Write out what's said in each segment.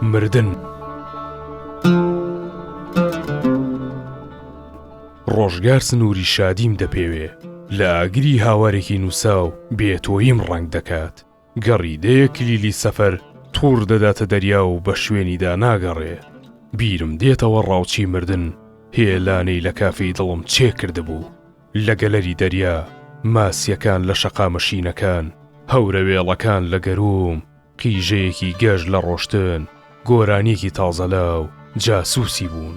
مردن. ڕۆژگار سنووری شادیم دەپێوێ، لە ئاگری هاوارێکی نووساو بێ تۆییم ڕەنگ دەکات. گەڕیدەیە کلیلی سەفەر تووڕ دەداتە دەریا و بە شوێنیدا ناگەڕێ. بیرم دێتەوە ڕاوچی مردن هێلانەی لە کافێی دڵم چێ کردبوو. لە گەلەری دەریا، ماسییەکان لە شەقامە شینەکان، هەورەوێڵەکان لە گەرووم، قیژەیەکی گەش لە ڕۆشتن، گۆرانییەکی تازەلاو جاسووسی بوون.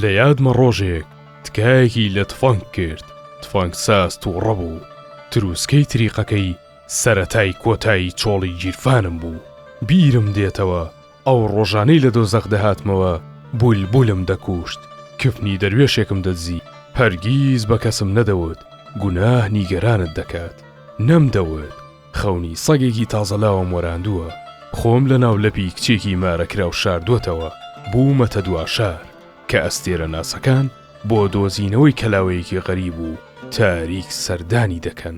لە یادمە ڕۆژێک تکایەکی لە تفەنگ کرد، تفەنگساز تووڕە بوو، ترووسکەی تریقەکەی سەرەتای کۆتایی چۆڵی گیرفانم بوو. بیرم دێتەوە ئەو ڕۆژانەی لە دۆزەخ دەهاتمەوە بولبولم دەکوشت، کفنی دەروێشێکم دەدزی، هەرگیز بە کەسم نەدەوت گوناه نیگەرانت دەکات، نەمدەوت خەونی سەگێکی تازەلاوم وەراندووە، خۆم لە ناو لەپی کچێکی مارەکراو شاردووەتەوە، بوومەتە دواشار، کە ئەستێرەناسەکان بۆ دۆزینەوەی کەلاوەیەکی غەریب و تاریک سەردانی دەکەن.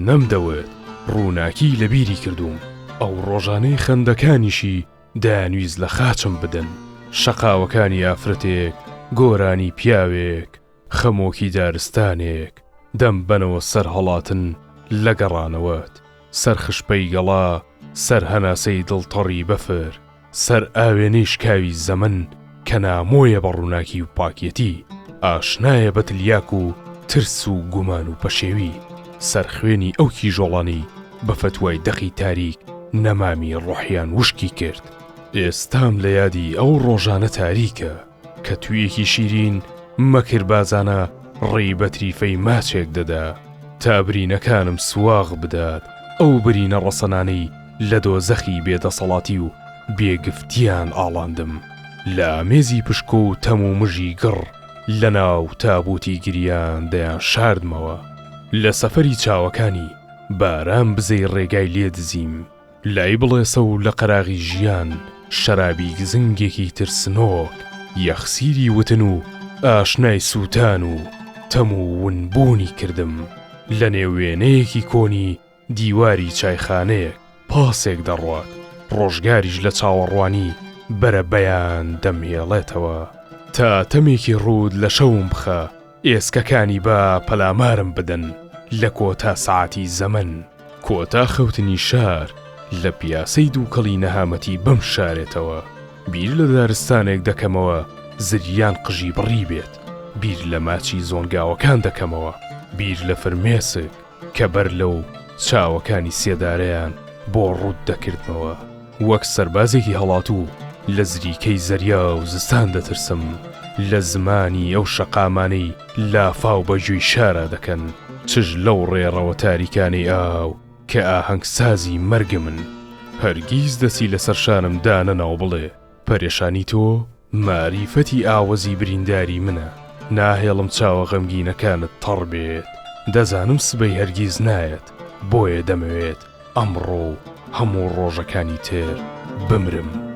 نەمدەوت ڕووناکی لە بیری کردووم، ئەو ڕۆژانەی خەندەکانیشی دەیانویست لە خاچم بدەن، شەقاوەکانی ئافرەتێک، گۆرانی پیاوێک، خەمۆکی دارستانێک، دەمبەنەوە سەر هەڵاتن لە گەڕانەوەت، سەر خشپەی گەڵا، سەر هەناسەی دڵتەڕی بەفر. سەر ئاوێنەی شکاوی زەمەن کە نامۆیە بە ڕووناکی و پاکیەتی، ئاشنایە بە تلیاک و ترس و گومان و پەشێوی، سەر خوێنی ئەو کیژۆڵانەی بە فەتوای دەقی تاریک نەمامی ڕۆحیان وشکی کرد. ئێستام لە یادی ئەو ڕۆژانە تاریکە. کە توویەکی شیرین مەکربازانە ڕێی بە تریفەی ماچێک دەدا تا برینەکانم سواغ بدات، ئەو برینە ڕەسەنانەی لە دۆزەخی بێ دەسەڵاتی و بێ گفتیان ئاڵاندم لە ئامێزی پشکۆ و تەم و مژی گڕ لە ناو تابووتی گریان دەیانشاردمەوە لە سەفەری چاوەکانی باران بزەی ڕێگای لێ دزیم. لای بڵێسە و لە قەراغی ژیان شەرابی گزنگێکی ترسنۆک یەخسیری وتن و ئاشنای سووتان و تەم و ونبوونی کردم لە نێو وێنەیەکی کۆنی دیواری چایخانەیەک پاسێک دەڕوات ڕۆژگاریش لە چاوەڕوانی بەرەبەیان دەمهێڵێتەوە تا تەمێکی ڕووت لە شەوم بخە ئێسکەکانی با پەلامارم بدەن لە کۆتا سەعاتی زەمەن. کۆتا خەوتنی شار لە پیاسەی دووکەڵی نەهامەتی بمشارێتەوە. بیر لە دارستانێک دەکەمەوە زریان قژی بڕیبێت. بیر لە ماچی زۆنگاوەکان دەکەمەوە. بیر لە فرمێسک. کە بەر لەو چاوەکانی سێدارەیان بۆ ڕووت دەکردمەوە. وەک سەربازێکی هەڵاتوو لە زریکەی زەریا و زستان دەترسم، لە زمانی ئەو شەقامانەی لافاو بە گوێی شارا دەکەن، چش لەو ڕێڕەوە تاریکانەی ئاو کە ئاهەنگسازی مەرگمن. هەرگیز دەستی لەسەر شانم دانەنا و بڵێ. پەرێشانی تۆ مەعریفەتی ئاوەزی برینداری منە، ناهێڵم چاوە غەمگینەکانت تەڕ بێت، دەزانم سبەی هەرگیز نایەت، بۆیە دەمەوێت ئەمڕۆ و هەموو ڕۆژەکانی تر بمرم.